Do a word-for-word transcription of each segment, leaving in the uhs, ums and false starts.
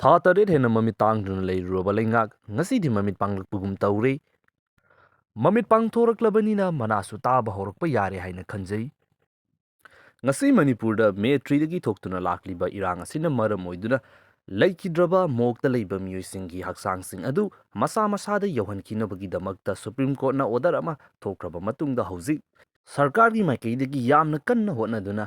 ꯊꯥ ꯇꯔꯦꯠ ꯍꯦꯟꯅ ꯃꯃꯤꯠ ꯇꯥꯡꯗꯨꯅ ꯂꯩꯔꯨꯔꯕ ꯂꯩꯉꯥꯛ ꯉꯁꯤꯗꯤ ꯃꯃꯤꯠ ꯄꯥꯡꯂꯛꯄꯒꯨꯝ ꯇꯧꯔꯦ꯫ ꯃꯃꯤꯠ ꯄꯥꯡꯊꯣꯔꯛꯂꯕꯅꯤꯅ ꯃꯅꯥꯁꯨ ꯇꯥꯕ ꯍꯧꯔꯛꯄ ꯌꯥꯔꯦ ꯍꯥꯏꯅ ꯈꯟꯖꯩ꯫ ꯉꯁꯤ ꯃꯅꯤꯄꯨꯔꯗ ꯃꯦ ꯊ꯭ꯔꯤꯗꯒꯤ ꯊꯣꯛꯇꯨꯅ ꯂꯥꯛꯂꯤꯕ ꯏꯔꯥꯡ ꯑꯁꯤꯅ ꯃꯔꯝ ꯑꯣꯏꯗꯨꯅ ꯂꯩꯈꯤꯗ꯭ꯔꯕ ꯃꯣꯛꯇ ꯂꯩꯕ ꯃꯤꯑꯣꯏꯁꯤꯡꯒꯤ ꯍꯛꯆꯥꯡꯁꯤꯡ ꯑꯗꯨ ꯃꯁꯥ ꯃꯁꯥꯗ ꯌꯧꯍꯟꯈꯤꯅꯕꯒꯤꯗꯃꯛꯇ ꯁꯨꯄ꯭ꯔꯤꯝ ꯀꯣꯔꯠꯅ ꯑꯣꯔꯗꯔ ꯑꯃ ꯊꯣꯛꯈ꯭ꯔꯕ ꯃꯇꯨꯡꯗ ꯍꯧꯖꯤꯛ ꯁꯔꯀꯥꯔꯒꯤ ꯃꯥꯏꯀꯩꯗꯒꯤ ꯌꯥꯝꯅ ꯀꯟꯅ ꯍꯣꯠꯅꯗꯨꯅ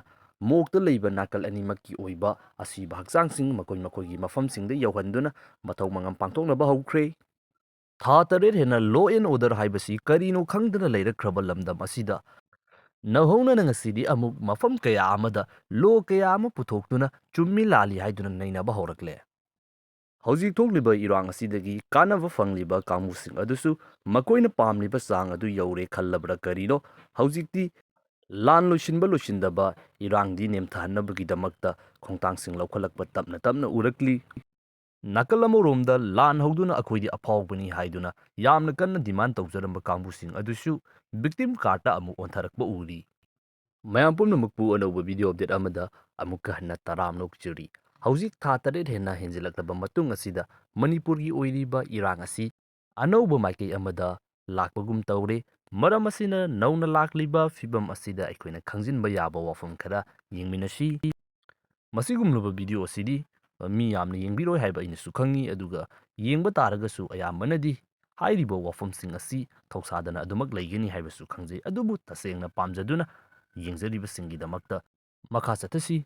ꯃꯣꯛꯇ ꯂꯩꯕ ꯅꯥꯀꯜ ꯑꯅꯤꯃꯛꯀꯤ ꯑꯣꯏꯕ ꯑꯁꯤꯕ ꯍꯛꯆꯥꯡꯁꯤꯡ ꯃꯈꯣꯏ ꯃꯈꯣꯏꯒꯤ ꯃꯐꯝꯁꯤꯡꯗ ꯌꯧꯍꯟꯗꯨꯅ ꯃꯊꯧ ꯃꯉꯝ ꯄꯥꯡꯊꯣꯛꯅꯕ ꯍꯧꯈ꯭ꯔꯦ꯫ ꯊꯥ ꯇꯔꯦꯠ ꯍꯦꯟꯅ law and order ꯍꯥꯏꯕꯁꯤ ꯀꯔꯤꯅꯣ ꯈꯪꯗꯅ ꯂꯩꯔꯛꯈ꯭ꯔꯕ ꯂꯝꯗꯝ ꯑꯁꯤꯗ ꯅꯧꯍꯧꯅꯅ ꯉꯁꯤꯗꯤ ꯑꯃꯨꯛ ꯃꯐꯝ ꯀꯌꯥ ꯑꯃꯗ law ꯀꯌꯥ ꯑꯃ ꯄꯨꯊꯣꯛꯇꯨꯅ ꯆꯨꯝꯃꯤ ꯂꯥꯜꯂꯤ ꯍꯥꯏꯗꯨꯅ ꯅꯩꯅꯕ ꯍꯧꯔꯛꯂꯦ꯫ ꯍꯧꯖꯤꯛ ꯊꯣꯛꯂꯤꯕ ꯏꯔꯥꯡ ꯑꯁꯤꯗꯒꯤ ꯀꯥꯟꯅꯕ ꯐꯪꯂꯤꯕ ꯀꯥꯡꯕꯨꯁꯤꯡ ꯑꯗꯨꯁꯨ ꯃꯈꯣꯏꯅ ꯄꯥꯝꯂꯤꯕ ꯆꯥꯡ ꯑꯗꯨ ꯌꯧꯔꯦ ꯈꯜꯂꯕ꯭ꯔꯥ ꯀꯔꯤꯅꯣ? ꯍꯧꯖꯤꯛꯇꯤ ꯂꯥꯟ ꯂꯣꯏꯁꯤꯟꯕ ꯂꯣꯏꯁꯤꯟꯗꯕ ꯏꯔꯥꯡꯗꯤ ꯅꯦꯝꯊꯍꯟꯅꯕꯒꯤꯗꯃꯛꯇ ꯈꯣꯡꯊꯥꯡꯁꯤꯡ ꯂꯧꯈꯠꯂꯛꯄ ꯇꯞꯅ ꯇꯞꯅ ꯎꯔꯛꯂꯤ꯫ ꯅꯥꯀꯜ ꯑꯃꯔꯣꯝꯗ ꯂꯥꯟ ꯍꯧꯗꯨꯅ ꯑꯩꯈꯣꯏꯗꯤ ꯑꯐꯥꯎꯕꯅꯤ ꯍꯥꯏꯗꯨꯅ ꯌꯥꯝꯅ ꯀꯟꯅ demand ꯇꯧꯖꯔꯝꯕ ꯀꯥꯡꯕꯨꯁꯤꯡ ꯑꯗꯨꯁꯨ victim cardꯇ ꯑꯃꯨꯛ ꯑꯣꯟꯊꯔꯛꯄ ꯎꯔꯤ꯫ ꯃꯌꯥꯝ ꯄꯨꯝꯅꯃꯛꯄꯨ ꯑꯅꯧꯕ video update ꯑꯃꯗ ꯑꯃꯨꯛꯀ ꯍꯟꯅ ꯇꯔꯥꯝꯅ ꯑꯣꯛꯆꯔꯤ꯫ ꯍꯧꯖꯤꯛ ꯊꯥ ꯇꯔꯦꯠ ꯍꯦꯟꯅ ꯍꯦꯟꯖꯤꯜꯂꯛꯂꯕ ꯃꯇꯨꯡ ꯑꯁꯤꯗ ꯃꯅꯤꯄꯨꯔꯒꯤ ꯑꯣꯏꯔꯤꯕ ꯏꯔꯥꯡ ꯑꯁꯤ ꯑꯅꯧꯕ ꯃꯥꯏꯀꯩ ꯑꯃꯗ ꯂꯥꯛꯄꯒꯨꯝ ꯇꯧꯔꯦ꯫ ꯃꯔꯝ ꯑꯁꯤꯅ ꯅꯧꯅ ꯂꯥꯛꯂꯤꯕ ꯐꯤꯕꯝ ꯑꯁꯤꯗ ꯑꯩꯈꯣꯏꯅ ꯈꯪꯖꯤꯟꯕ ꯌꯥꯕ ꯋꯥꯐꯝ ꯈꯔ ꯌꯦꯡꯃꯤꯟꯅꯁꯤ꯫ ꯃꯁꯤꯒꯨꯝꯂꯕ video ꯑꯁꯤꯗꯤ ꯃꯤ ꯌꯥꯝꯅ ꯌꯦꯡꯕꯤꯔꯣꯏ ꯍꯥꯏꯕ ꯑꯩꯅꯁꯨ ꯈꯪꯉꯤ, ꯑꯗꯨꯒ ꯌꯦꯡꯕ ꯇꯥꯔꯒꯁꯨ ꯑꯌꯥꯝꯕꯅꯗꯤ ꯍꯥꯏꯔꯤꯕ ꯋꯥꯐꯝꯁꯤꯡ ꯑꯁꯤ ꯊꯧꯁꯥꯗꯅ ꯑꯗꯨꯃꯛ ꯂꯩꯒꯅꯤ ꯍꯥꯏꯕꯁꯨ ꯈꯪꯖꯩ꯫ ꯑꯗꯨꯕꯨ ꯇꯁꯦꯡꯅ ꯄꯥꯝꯖꯗꯨꯅ ꯌꯦꯡꯖꯔꯤꯕꯁꯤꯡꯒꯤꯗꯃꯛꯇ ꯃꯈꯥ ꯆꯠꯊꯁꯤ꯫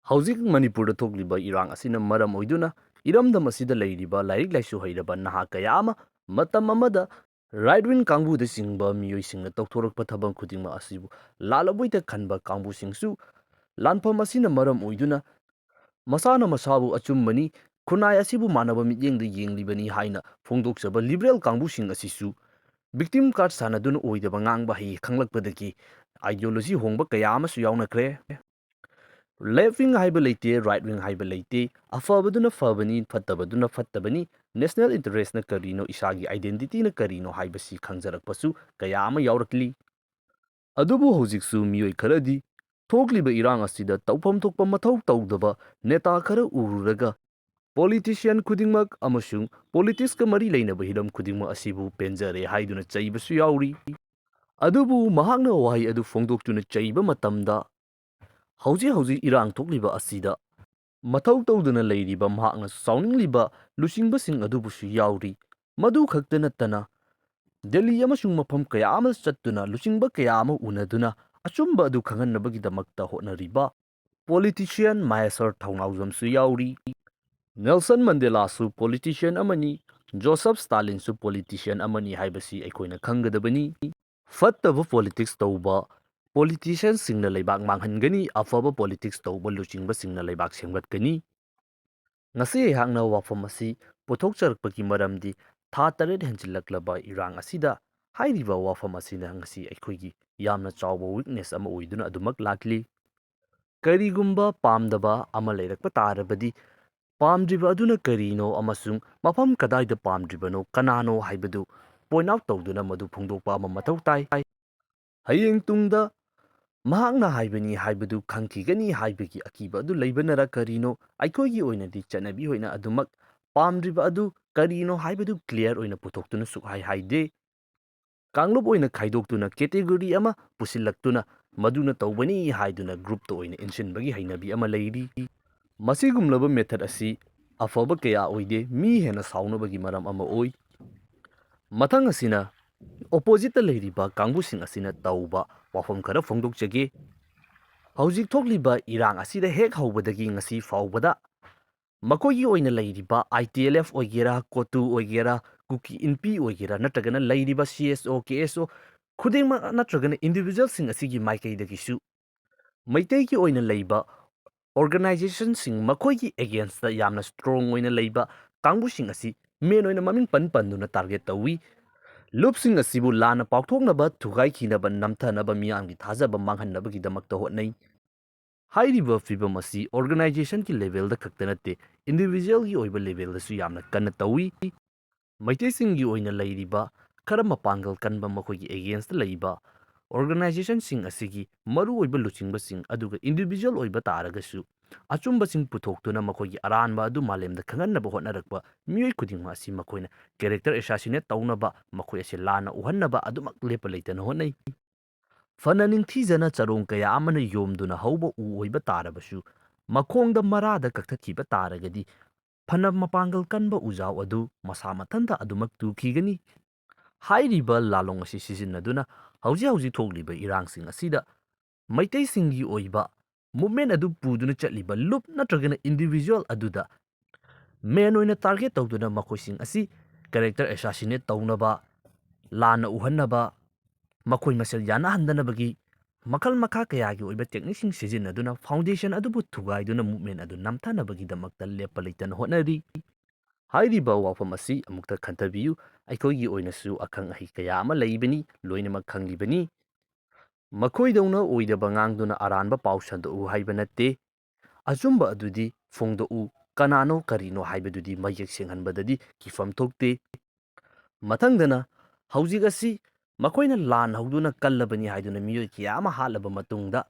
ꯍꯧꯖꯤꯛ ꯃꯅꯤꯄꯨꯔꯗ ꯊꯣꯛꯂꯤꯕ ꯏꯔꯥꯡ ꯑꯁꯤꯅ ꯃꯔꯝ ꯑꯣꯏꯗꯨꯅ ꯏꯔꯝꯗꯝ ꯑꯁꯤꯗ ꯂꯩꯔꯤꯕ ꯂꯥꯏꯔꯤꯛ ꯂꯥꯏꯁꯨ ꯍꯩꯔꯕ ꯅꯍꯥ ꯀꯌꯥ ꯑꯃ ꯃꯇꯝ ꯑꯃꯗ right wing ꯀꯥꯡꯕꯨꯗ ꯆꯤꯡꯕ ꯃꯤꯑꯣꯏꯁꯤꯡꯅ ꯇꯧꯊꯣꯔꯛꯄ ꯊꯕꯛ ꯈꯨꯗꯤꯡꯃꯛ ꯑꯁꯤꯕꯨ ꯂꯥꯜꯂꯕꯣꯏꯗ ꯈꯟꯕ ꯀꯥꯡꯕꯨꯁꯤꯡꯁꯨ ꯂꯥꯟꯐꯝ ꯑꯁꯤꯅ ꯃꯔꯝ ꯑꯣꯏꯗꯨꯅ ꯃꯁꯥꯅ ꯃꯁꯥꯕꯨ ꯑꯆꯨꯝꯕꯅꯤ, ꯈꯨꯟꯅꯥꯏ ꯑꯁꯤꯕꯨ ꯃꯥꯟꯅꯕ ꯃꯤꯠꯌꯦꯡꯗ ꯌꯦꯡꯂꯤꯕꯅꯤ ꯍꯥꯏꯅ ꯐꯣꯡꯗꯣꯛꯆꯕ liberal ꯀꯥꯡꯕꯨꯁꯤꯡ ꯑꯁꯤꯁꯨ victim card ꯁꯥꯟꯅꯗꯨꯅ ꯑꯣꯏꯗꯕ ꯉꯥꯡꯕ ꯍꯩ ꯈꯪꯂꯛꯄꯗꯒꯤ ideology ꯍꯣꯡꯕ ꯀꯌꯥ ꯑꯃꯁꯨ ꯌꯥꯎꯅꯈ꯭ꯔꯦ꯫ Left wing ꯍꯥꯏꯕ ꯂꯩꯇꯦ, right wing ꯍꯥꯏꯕ ꯂꯩꯇꯦ, ꯑꯐꯕꯗꯨꯅ ꯐꯕꯅꯤ, ꯐꯠꯇꯕꯗꯨꯅ ꯐꯠꯇꯕꯅꯤ, national interestꯅ ꯀꯔꯤꯅꯣ, ꯏꯁꯥꯒꯤ identityꯅ ꯀꯔꯤꯅꯣ ꯍꯥꯏꯕꯁꯤ ꯈꯪꯖꯔꯛꯄꯁꯨ ꯀꯌꯥ ꯑꯃ ꯌꯥꯎꯔꯛꯂꯤ꯫ ꯑꯗꯨꯕꯨ ꯍꯧꯖꯤꯛꯁꯨ ꯃꯤꯑꯣꯏ ꯈꯔꯗꯤ ꯊꯣꯛꯂꯤꯕ ꯏꯔꯥꯡ ꯑꯁꯤꯗ ꯇꯧꯐꯝ ꯊꯣꯛꯄ ꯃꯊꯧ ꯇꯧꯗꯕ ꯅꯦꯇꯥ ꯈꯔ ꯎꯔꯨꯔꯒ ꯄꯣꯂꯤꯇꯤꯁꯤꯌꯟ ꯈꯨꯗꯤꯡꯃꯛ ꯑꯃꯁꯨꯡ ꯄꯣꯂꯤꯇꯤꯛꯁꯀ ꯃꯔꯤ ꯂꯩꯅꯕ ꯍꯤꯔꯝ ꯈꯨꯗꯤꯡꯃꯛ ꯑꯁꯤꯕꯨ ꯄꯦꯟꯖꯔꯦ ꯍꯥꯏꯗꯨꯅ ꯆꯩꯕꯁꯨ ꯌꯥꯎꯔꯤ꯫ ꯑꯗꯨꯕꯨ ꯃꯍꯥꯛꯅ ꯋꯥꯍꯩ ꯑꯗꯨ ꯐꯣꯡꯗꯣꯛꯇꯨꯅ ꯆꯩꯕ ꯃꯇꯝꯗ, ꯍꯧꯖꯤꯛ ꯍꯧꯖꯤꯛ ꯏꯔꯥꯡ ꯊꯣꯛꯂꯤꯕ ꯑꯁꯤꯗ ꯃꯊꯧ ꯇꯧꯗꯅ ꯂꯩꯔꯤꯕ ꯃꯍꯥꯛꯅ ꯁꯥꯎꯅꯤꯡꯂꯤꯕ ꯂꯨꯆꯤꯡꯕꯁꯤꯡ ꯑꯗꯨꯕꯨꯁꯨ ꯌꯥꯎꯔꯤ꯫ ꯃꯗꯨ ꯈꯛꯇ ꯅꯠꯇꯅ, ꯗꯦꯜꯂꯤ ꯑꯃꯁꯨꯡ ꯃꯐꯝ ꯀꯌꯥ ꯑꯃ ꯆꯠꯇꯨꯅ ꯂꯨꯆꯤꯡꯕ ꯀꯌꯥ ꯑꯃ ꯎꯅꯗꯨꯅ ꯑꯆꯨꯝꯕ ꯑꯗꯨ ꯈꯪꯍꯟꯅꯕꯒꯤꯗꯃꯛꯇ ꯍꯣꯠꯅꯔꯤꯕ ꯄꯣꯂꯤꯇꯤꯁꯤꯌꯟ ꯃꯍꯦꯁ꯭ꯋꯔ ꯊꯧꯅꯥꯎꯖꯝꯁꯨ ꯌꯥꯎꯔꯤ꯫ ꯅꯦꯜꯁꯟ ꯃꯟꯗꯦꯂꯥꯁꯨ ꯄꯣꯂꯤꯇꯤꯁꯤꯌꯟ ꯑꯃꯅꯤ, ꯖꯣꯁꯦꯐ ꯁ꯭ꯇꯥꯂꯤꯟꯁꯨ ꯄꯣꯂꯤꯇꯤꯁꯤꯌꯟ ꯑꯃꯅꯤ ꯍꯥꯏꯕꯁꯤ ꯑꯩꯈꯣꯏꯅ ꯈꯪꯒꯗꯕꯅꯤ꯫ ꯐꯠꯇꯕ ꯄꯣꯂꯤꯇꯤꯛꯁ ꯇꯧꯕ ꯄꯣꯂꯤꯇꯤꯁꯤꯌꯟꯁꯤꯡꯅ ꯂꯩꯕꯥꯛ ꯃꯥꯡꯍꯟꯒꯅꯤ, ꯑꯐꯕ ꯄꯣꯂꯤꯇꯤꯛꯁ ꯇꯧꯕ ꯂꯨꯆꯤꯡꯕꯁꯤꯡꯅ ꯂꯩꯕꯥꯛ ꯁꯦꯝꯒꯠꯀꯅꯤ꯫ ꯉꯁꯤ ꯑꯩꯍꯥꯛꯅ ꯋꯥꯐꯝ ꯑꯁꯤ ꯄꯨꯊꯣꯛꯆꯔꯛꯄꯒꯤ ꯃꯔꯝꯗꯤ, ꯊꯥ ꯇꯔꯦꯠ ꯍꯦꯟꯖꯤꯜꯂꯛꯂꯕ ꯏꯔꯥꯡ ꯑꯁꯤꯗ ꯍꯥꯏꯔꯤꯕ ꯋꯥꯐꯝ ꯑꯁꯤꯅ ꯉꯁꯤ ꯑꯩꯈꯣꯏꯒꯤ ꯌꯥꯝꯅ ꯆꯥꯎꯕ ꯋꯤꯛꯅꯦꯁ ꯑꯃ ꯑꯣꯏꯗꯨꯅ ꯑꯗꯨꯃꯛ ꯂꯥꯛꯂꯤ꯫ ꯀꯔꯤꯒꯨꯝꯕ ꯄꯥꯝꯗꯕ ꯑꯃ ꯂꯩꯔꯛꯄ ꯇꯥꯔꯕꯗꯤ, ꯄꯥꯝꯗ꯭ꯔꯤꯕ ꯑꯗꯨꯅ ꯀꯔꯤꯅꯣ ꯑꯃꯁꯨꯡ ꯃꯐꯝ ꯀꯗꯥꯏꯗ ꯄꯥꯝꯗ꯭ꯔꯤꯕꯅꯣ, ꯀꯅꯥꯅꯣ ꯍꯥꯏꯕꯗꯨ ꯄꯣꯏꯟꯠ ꯑꯥꯎꯠ ꯇꯧꯗꯨꯅ ꯃꯗꯨ ꯐꯣꯡꯗꯣꯛꯄ ꯑꯃ ꯃꯊꯧ ꯇꯥꯏ꯫ ꯍꯌꯦꯡ ꯇꯨꯡꯗ ꯃꯍꯥꯛꯅ ꯍꯥꯏꯕꯅꯤ ꯍꯥꯏꯕꯗꯨ ꯈꯪꯈꯤꯒꯅꯤ ꯍꯥꯏꯕꯒꯤ ꯑꯀꯤꯕ ꯑꯗꯨ ꯂꯩꯕꯅꯔ ꯀꯔꯤꯅꯣ, ꯑꯩꯈꯣꯏꯒꯤ ꯑꯣꯏꯅꯗꯤ ꯆꯠꯅꯕꯤ ꯑꯣꯏꯅ ꯑꯗꯨꯃꯛ ꯄꯥꯝꯗ꯭ꯔꯤꯕ ꯑꯗꯨ ꯀꯔꯤꯅꯣ ꯍꯥꯏꯕꯗꯨ ꯀ꯭ꯂꯤꯌꯥꯔ ꯑꯣꯏꯅ ꯄꯨꯊꯣꯛꯇꯨꯅ ꯁꯨꯛꯍꯥꯏ ꯍꯥꯏꯗꯦ꯫ ꯀꯥꯡꯂꯨꯞ ꯑꯣꯏꯅ ꯈꯥꯏꯗꯣꯛꯇꯨꯅ ꯀꯦꯇꯦꯒꯣꯔꯤ ꯑꯃ ꯄꯨꯁꯤꯜꯂꯛꯇꯨꯅ ꯃꯗꯨꯅ ꯇꯧꯕꯅꯤ ꯍꯥꯏꯗꯨꯅ ꯒ꯭ꯔꯨꯞꯇ ꯑꯣꯏꯅ ꯏꯟꯁꯤꯟꯕꯒꯤ ꯍꯩꯅꯕꯤ ꯑꯃ ꯂꯩꯔꯤ꯫ ꯃꯁꯤꯒꯨꯝꯂꯕ ꯃꯦꯊꯗ ꯑꯁꯤ ꯑꯐꯕ ꯀꯌꯥ ꯑꯣꯏꯗꯦ, ꯃꯤ ꯍꯦꯟꯅ ꯁꯥꯎꯅꯕꯒꯤ ꯃꯔꯝ ꯑꯃ ꯑꯣꯏ꯫ ꯃꯊꯪ ꯑꯁꯤꯅ ꯑꯣꯄꯣꯖꯤꯠꯇ ꯂꯩꯔꯤꯕ ꯀꯥꯡꯕꯨꯁꯤꯡ ꯑꯁꯤꯅ ꯇꯧꯕ ꯋꯥꯐꯝ ꯈꯔ ꯐꯣꯡꯗꯣꯛꯆꯒꯦ꯫ ꯍꯧꯖꯤꯛ ꯊꯣꯛꯂꯤꯕ ꯏꯔꯥꯡ ꯑꯁꯤꯗ ꯍꯦꯛ ꯍꯧꯕꯗꯒꯤ ꯉꯁꯤ ꯐꯥꯎꯕꯗ ꯃꯈꯣꯏꯒꯤ ꯑꯣꯏꯅ ꯂꯩꯔꯤꯕ ꯑꯥꯏ ꯇꯤ ꯑꯦꯜ ꯑꯦꯐ ꯑꯣꯏꯒꯦꯔꯥ, ꯀꯣꯇꯨ ꯑꯣꯏꯒꯦꯔꯥ, ꯀꯨꯀꯤ ꯏꯟꯄꯤ ꯑꯣꯏꯒꯦꯔꯥ, ꯅꯠꯇ꯭ꯔꯒꯅ ꯂꯩꯔꯤꯕ ꯁꯤ ꯑꯦꯁ ꯑꯣ, ꯀꯦ ꯑꯦꯁ ꯑꯣ ꯈꯨꯗꯤꯡꯃꯛ ꯅꯠꯇ꯭ꯔꯒꯅ ꯏꯟꯗꯤꯚꯤꯖꯨꯋꯦꯜꯁꯤꯡ ꯑꯁꯤꯒꯤ ꯃꯥꯏꯀꯩꯗꯒꯤꯁꯨ ꯃꯩꯇꯩꯒꯤ ꯑꯣꯏꯅ ꯂꯩꯕ ꯑꯣꯔꯒꯅꯥꯏꯖꯦꯁꯟꯁꯤꯡ ꯃꯈꯣꯏꯒꯤ ꯑꯦꯒꯦꯟꯁꯇ ꯌꯥꯝꯅ ꯁ꯭ꯇꯔꯣꯡ ꯑꯣꯏꯅ ꯂꯩꯕ ꯀꯥꯡꯕꯨꯁꯤꯡ ꯑꯁꯤ ꯃꯦꯟ ꯑꯣꯏꯅ ꯃꯃꯤꯡ ꯄꯟ ꯄꯟꯗꯨꯅ ꯇꯥꯔꯒꯦꯠ ꯇꯧꯏ꯫ ꯂꯨꯞꯁꯤꯡ ꯑꯁꯤꯕꯨ ꯂꯥꯟꯅ ꯄꯥꯎꯊꯣꯛꯅꯕ, ꯊꯨꯒꯥꯏꯈꯤꯅꯕ, ꯅꯝꯊꯅꯕ, ꯃꯤꯌꯥꯝꯒꯤ ꯊꯥꯖꯕ ꯃꯥꯡꯍꯟꯅꯕꯒꯤꯗꯃꯛꯇ ꯍꯣꯠꯅꯩ꯫ ꯍꯥꯏꯔꯤꯕ ꯐꯤꯚꯝ ꯑꯁꯤ ꯑꯣꯔꯒꯅꯥꯏꯖꯦꯁꯟꯒꯤ ꯂꯦꯚꯦꯜꯗ ꯈꯛꯇ ꯅꯠꯇꯦ, ꯏꯟꯗꯤꯚꯤꯖꯨꯋꯦꯜꯒꯤ ꯑꯣꯏꯕ ꯂꯦꯚꯦꯜꯗꯁꯨ ꯌꯥꯝꯅ ꯀꯟꯅ ꯇꯧꯏ꯫ ꯃꯩꯇꯩꯁꯤꯡꯒꯤ ꯑꯣꯏꯅ ꯂꯩꯔꯤꯕ ꯈꯔ ꯃꯄꯥꯡꯒꯜ ꯀꯟꯕ ꯃꯈꯣꯏꯒꯤ ꯑꯦꯒꯦꯟꯁꯇ ꯂꯩꯕ ꯑꯣꯔꯒꯅꯥꯏꯖꯦꯁꯟꯁꯤꯡ ꯑꯁꯤꯒꯤ ꯃꯔꯨꯑꯣꯏꯕ ꯂꯨꯆꯤꯡꯕꯁꯤꯡ ꯑꯗꯨꯒ ꯏꯟꯗꯤꯚꯤꯖꯨꯋꯦꯜ ꯑꯣꯏꯕ ꯇꯥꯔꯒꯁꯨ ꯑꯆꯨꯝꯕꯁꯤꯡ ꯄꯨꯊꯣꯛꯇꯨꯅ ꯃꯈꯣꯏꯒꯤ ꯑꯔꯥꯟꯕ ꯑꯗꯨ ꯃꯥꯂꯦꯝꯗ ꯈꯪꯍꯟꯅꯕ ꯍꯣꯠꯅꯔꯛꯄ ꯃꯤꯑꯣꯏ ꯈꯨꯗꯤꯡꯃꯛ ꯑꯁꯤ ꯃꯈꯣꯏꯅ character assassinate ꯇꯧꯅꯕ, ꯃꯈꯣꯏ ꯑꯁꯤ ꯂꯥꯟꯅ ꯎꯍꯟꯅꯕ ꯑꯗꯨꯃꯛ ꯂꯦꯞꯄ ꯂꯩꯇꯅ ꯍꯣꯠꯅꯩ꯫ ꯐꯅ ꯅꯤꯡꯊꯤꯖꯅ ꯆꯔꯣꯡ ꯀꯌꯥ ꯑꯃꯅ ꯌꯣꯝꯗꯨꯅ ꯍꯧꯕ ꯎ ꯑꯣꯏꯕ ꯇꯥꯔꯕꯁꯨ, ꯃꯈꯣꯡꯗ ꯃꯔꯥꯗ ꯀꯛꯊꯠꯈꯤꯕ ꯇꯥꯔꯒꯗꯤ, ꯐꯅ ꯃꯄꯥꯡꯒꯜ ꯀꯟꯕ ꯎꯖꯥꯎ ꯑꯗꯨ ꯃꯁꯥ ꯃꯊꯟꯇ ꯑꯗꯨꯃꯛ ꯇꯨꯈꯤꯒꯅꯤ꯫ ꯍꯥꯏꯔꯤꯕ ꯂꯥꯂꯣꯡ ꯑꯁꯤ ꯁꯤꯖꯤꯟꯅꯗꯨꯅ ꯍꯧꯖꯤꯛ ꯍꯧꯖꯤꯛ ꯊꯣꯛꯂꯤꯕ ꯏꯔꯥꯡꯁꯤꯡ ꯑꯁꯤꯗ ꯃꯩꯇꯩꯁꯤꯡꯒꯤ ꯑꯣꯏꯕ movement ꯑꯗꯨ ꯄꯨꯗꯨꯅ ꯆꯠꯂꯤꯕ ꯂꯨꯞ ꯅꯠꯇ꯭ꯔꯒꯅ individual ꯑꯗꯨꯗ main ꯑꯣꯏꯅ target ꯇꯧꯗꯨꯅ ꯃꯈꯣꯏꯁꯤꯡ ꯑꯁꯤ character assassinate ꯇꯧꯅꯕ, ꯂꯥꯟꯅ ꯎꯍꯟꯅꯕ, ꯃꯈꯣꯏ ꯃꯁꯦꯜ ꯌꯥꯅꯍꯟꯗꯅꯕꯒꯤ ꯃꯈꯜ ꯃꯈꯥ ꯀꯌꯥꯒꯤ ꯑꯣꯏꯕ techniqueꯁꯤꯡ ꯁꯤꯖꯤꯟꯅꯗꯨꯅ foundationꯁꯤꯡ ꯑꯗꯨꯕꯨ ꯊꯨꯒꯥꯏꯗꯨꯅ movement ꯑꯗꯨ ꯅꯝꯊꯅꯕꯒꯤꯗꯃꯛꯇ ꯂꯦꯞꯄ ꯂꯩꯇꯅ ꯍꯣꯠꯅꯔꯤ꯫ ꯍꯥꯏꯔꯤꯕ ꯋꯥꯐꯝ ꯑꯁꯤ ꯑꯃꯨꯛꯇ ꯈꯟꯊꯕꯤꯌꯨ꯫ ꯑꯩꯈꯣꯏꯒꯤ ꯑꯣꯏꯅꯁꯨ ꯑꯈꯪ ꯑꯍꯩ ꯀꯌꯥ ꯑꯃ ꯂꯩꯕꯅꯤ, ꯂꯣꯏꯅꯃꯛ ꯈꯪꯂꯤꯕꯅꯤ꯫ ꯃꯈꯣꯏꯗꯧꯅ ꯑꯣꯏꯗꯕ ꯉꯥꯡꯗꯨꯅ ꯑꯔꯥꯟꯕ ꯄꯥꯎ ꯁꯟꯗꯣꯛꯎ ꯍꯥꯏꯕ ꯅꯠꯇꯦ꯫ ꯑꯆꯨꯝꯕ ꯑꯗꯨꯗꯤ ꯐꯣꯡꯗꯣꯛꯎ, ꯀꯅꯥꯅꯣ ꯀꯔꯤꯅꯣ ꯍꯥꯏꯕꯗꯨꯗꯤ ꯃꯌꯦꯛ ꯁꯦꯡꯍꯟꯕꯗꯗꯤ ꯀꯤꯐꯝ ꯊꯣꯛꯇꯦ꯫ ꯃꯊꯪꯗꯅ, ꯍꯧꯖꯤꯛ ꯑꯁꯤ ꯃꯈꯣꯏꯅ ꯂꯥꯟ ꯍꯧꯗꯨꯅ ꯀꯜꯂꯕꯅꯤ ꯍꯥꯏꯗꯨꯅ ꯃꯤꯑꯣꯏ ꯀꯌꯥ ꯑꯃ ꯍꯥꯠꯂꯕ ꯃꯇꯨꯡꯗ,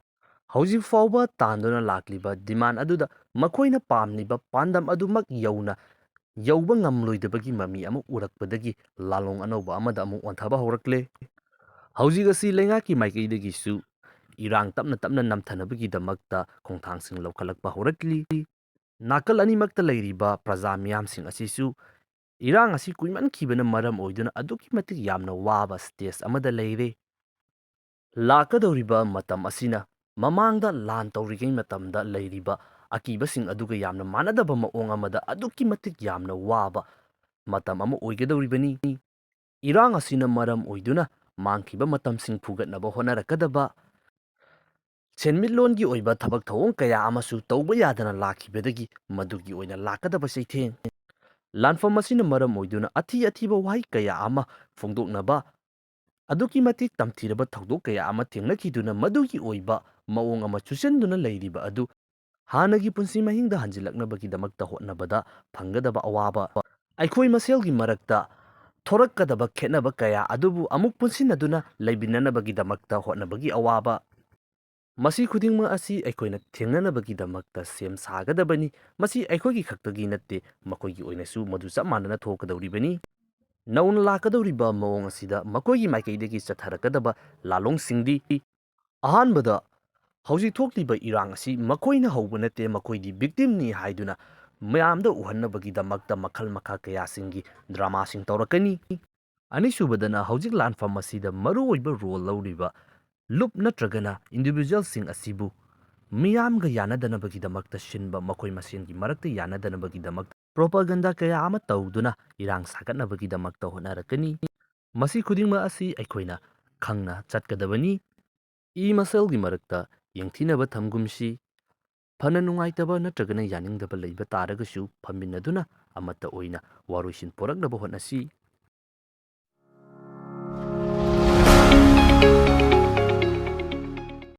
ꯍꯧꯖꯤꯛ ꯐꯥꯎꯕ ꯇꯥꯟꯗꯨꯅ ꯂꯥꯛꯂꯤꯕ demand ꯑꯗꯨꯗ ꯃꯈꯣꯏꯅ ꯄꯥꯝꯂꯤꯕ ꯄꯥꯟꯗꯝ ꯑꯗꯨꯃꯛ ꯌꯧꯅ ꯌꯧꯕ ꯉꯝꯂꯣꯏꯗꯕꯒꯤ ꯃꯃꯤ ꯑꯃ ꯎꯔꯛꯄꯗꯒꯤ ꯂꯥꯂꯣꯡ ꯑꯅꯧꯕ ꯑꯃꯗ ꯑꯃꯨꯛ ꯑꯣꯟꯊꯕ ꯍꯧꯔꯛꯂꯦ꯫ ꯍꯧꯖꯤꯛ ꯑꯁꯤ ꯂꯩꯉꯥꯛꯀꯤ ꯃꯥꯏꯀꯩꯗꯒꯤꯁꯨ ꯏꯔꯥꯡ ꯇꯞꯅ ꯇꯞꯅ ꯅꯝꯊꯅꯕꯒꯤꯗꯃꯛꯇ ꯈꯣꯡꯊꯥꯡꯁꯤꯡ ꯂꯧꯈꯠꯂꯛꯄ ꯍꯧꯔꯛꯂꯤ꯫ ꯅꯥꯀꯜ ꯑꯅꯤꯃꯛꯇ ꯂꯩꯔꯤꯕ ꯄ꯭ꯔꯖꯥ ꯃꯤꯌꯥꯝꯁꯤꯡ ꯑꯁꯤꯁꯨ ꯏꯔꯥꯡ ꯑꯁꯤ ꯀꯨꯏꯃꯟꯈꯤꯕꯅ ꯃꯔꯝ ꯑꯣꯏꯗꯨꯅ ꯑꯗꯨꯛꯀꯤ ꯃꯇꯤꯛ ꯌꯥꯝꯅ ꯋꯥꯕ stage ꯑꯃꯗ ꯂꯩꯔꯦ꯫ ꯂꯥꯛꯀꯗꯧꯔꯤꯕ ꯃꯇꯝ ꯑꯁꯤꯅ ꯃꯃꯥꯡꯗ ꯂꯥꯟ ꯇꯧꯔꯤꯉꯩ ꯃꯇꯝꯗ ꯂꯩꯔꯤꯕ ꯑꯀꯤꯕꯁꯤꯡ ꯑꯗꯨꯒ ꯌꯥꯝꯅ ꯃꯥꯟꯅꯗꯕ ꯃꯑꯣꯡ ꯑꯃꯗ ꯑꯗꯨꯛꯀꯤ ꯃꯇꯤꯛ ꯌꯥꯝꯅ ꯋꯥꯕ ꯃꯇꯝ ꯑꯃ ꯑꯣꯏꯒꯗꯧꯔꯤꯕꯅꯤ꯫ ꯏꯔꯥꯡ ꯑꯁꯤꯅ ꯃꯔꯝ ꯑꯣꯏꯗꯨꯅ ꯃꯥꯡꯈꯤꯕ ꯃꯇꯝꯁꯤꯡ ꯐꯨꯒꯠꯅꯕ ꯍꯣꯠꯅꯔꯛꯀꯗꯕ, ꯁꯦꯟꯃꯤꯠꯂꯣꯟꯒꯤ ꯑꯣꯏꯕ ꯊꯕꯛ ꯊꯧꯑꯣꯡ ꯀꯌꯥ ꯑꯃꯁꯨ ꯇꯧꯕ ꯌꯥꯗꯅ ꯂꯥꯛꯈꯤꯕꯗꯒꯤ ꯃꯗꯨꯒꯤ ꯑꯣꯏꯅ ꯂꯥꯛꯀꯗꯕ ꯆꯩꯊꯦꯡ, ꯂꯥꯟꯐꯝ ꯑꯁꯤꯅ ꯃꯔꯝ ꯑꯣꯏꯗꯨꯅ ꯑꯊꯤ ꯑꯊꯤꯕ ꯋꯥꯍꯩ ꯀꯌꯥ ꯑꯃ ꯐꯣꯡꯗꯣꯛꯅꯕ, ꯑꯗꯨꯛꯀꯤ ꯃꯇꯤꯛ ꯇꯝꯊꯤꯔꯕ ꯊꯧꯗꯣꯛ ꯀꯌꯥ ꯑꯃ ꯊꯦꯡꯅꯈꯤꯗꯨꯅ ꯃꯗꯨꯒꯤ ꯑꯣꯏꯕ ꯃꯑꯣꯡ ꯑꯃ ꯆꯨꯁꯤꯟꯗꯨꯅ ꯂꯩꯔꯤꯕ ꯑꯗꯨ ꯍꯥꯟꯅꯒꯤ ꯄꯨꯟꯁꯤ ꯃꯍꯤꯡꯗ ꯍꯟꯖꯤꯜꯂꯛꯅꯕꯒꯤꯗꯃꯛꯇ ꯍꯣꯠꯅꯕꯗ ꯐꯪꯒꯗꯕ ꯑꯋꯥꯕ, ꯑꯩꯈꯣꯏ ꯃꯁꯦꯜꯒꯤ ꯃꯔꯛꯇ ꯊꯣꯔꯛꯀꯗꯕ ꯈꯦꯠꯅꯕ ꯀꯌꯥ ꯑꯗꯨꯕꯨ ꯑꯃꯨꯛ ꯄꯨꯟꯁꯤꯟꯅꯗꯨꯅ ꯂꯩꯃꯤꯟꯅꯅꯕꯒꯤꯗꯃꯛꯇ ꯍꯣꯠꯅꯕꯒꯤ ꯑꯋꯥꯕ, ꯃꯁꯤ ꯈꯨꯗꯤꯡꯃꯛ ꯑꯁꯤ ꯑꯩꯈꯣꯏꯅ ꯊꯦꯡꯅꯅꯕꯒꯤꯗꯃꯛꯇ ꯁꯦꯝ ꯁꯥꯒꯗꯕꯅꯤ꯫ ꯃꯁꯤ ꯑꯩꯈꯣꯏꯒꯤ ꯈꯛꯇꯒꯤ ꯅꯠꯇꯦ, ꯃꯈꯣꯏꯒꯤ ꯑꯣꯏꯅꯁꯨ ꯃꯗꯨ ꯆꯞ ꯃꯥꯟꯅꯅ ꯊꯣꯛꯀꯗꯧꯔꯤꯕꯅꯤ꯫ ꯅꯧꯅ ꯂꯥꯛꯀꯗꯧꯔꯤꯕ ꯃꯑꯣꯡ ꯑꯁꯤꯗ ꯃꯈꯣꯏꯒꯤ ꯃꯥꯏꯀꯩꯗꯒꯤ ꯆꯠꯊꯔꯛꯀꯗꯕ ꯂꯥꯂꯣꯡꯁꯤꯡꯗꯤ, ꯑꯍꯥꯟꯕꯗ, ꯍꯧꯖꯤꯛ ꯊꯣꯛꯂꯤꯕ ꯏꯔꯥꯡ ꯑꯁꯤ ꯃꯈꯣꯏꯅ ꯍꯧꯕ ꯅꯠꯇꯦ, ꯃꯈꯣꯏꯗꯤ victimꯅꯤ ꯍꯥꯏꯗꯨꯅ ꯃꯌꯥꯝꯗ ꯎꯍꯟꯅꯕꯒꯤꯗꯃꯛꯇ ꯃꯈꯜ ꯃꯈꯥ ꯀꯌꯥꯁꯤꯡꯒꯤ dramaꯁꯤꯡ ꯇꯧꯔꯛꯀꯅꯤ꯫ ꯑꯅꯤꯁꯨꯕꯗꯅ, ꯍꯧꯖꯤꯛ ꯂꯥꯟꯐꯝ ꯑꯁꯤꯗ ꯃꯔꯨꯑꯣꯏꯕ role ꯂꯧꯔꯤꯕ ꯂꯨꯞ ꯅꯠꯇ꯭ꯔꯒꯅ individualꯁꯤꯡ ꯑꯁꯤꯕꯨ ꯃꯤꯌꯥꯝꯒ ꯌꯥꯅꯗꯅꯕꯒꯤꯗꯃꯛꯇ ꯁꯤꯟꯕ, ꯃꯈꯣꯏ ꯃꯁꯦꯟꯒꯤ ꯃꯔꯛꯇ ꯌꯥꯅꯗꯅꯕꯒꯤꯗꯃꯛꯇ propaganda ꯀꯌꯥ ꯑꯃ ꯇꯧꯗꯨꯅ ꯏꯔꯥꯡ ꯁꯥꯒꯠꯅꯕꯒꯤꯗꯃꯛꯇ ꯍꯣꯠꯅꯔꯛꯀꯅꯤ꯫ ꯃꯁꯤ ꯈꯨꯗꯤꯡꯃꯛ ꯑꯁꯤ ꯑꯩꯈꯣꯏꯅ ꯈꯪꯅ ꯆꯠꯀꯗꯕꯅꯤ꯫ ꯏ ꯃꯁꯦꯜꯒꯤ ꯃꯔꯛꯇ ꯌꯦꯡꯊꯤꯅꯕ ꯊꯝꯒꯨꯝꯁꯤ꯫ ꯐꯅ ꯅꯨꯡꯉꯥꯏꯇꯕ ꯅꯠꯇ꯭ꯔꯒꯅ ꯌꯥꯅꯤꯡꯗꯕ ꯂꯩꯕ ꯇꯥꯔꯒꯁꯨ, ꯐꯝꯃꯤꯟꯅꯗꯨꯅ ꯑꯃꯠꯇ ꯑꯣꯏꯅ ꯋꯥꯔꯣꯏꯁꯤꯟ ꯄꯨꯔꯛꯅꯕ ꯍꯣꯠꯅꯁꯤ꯫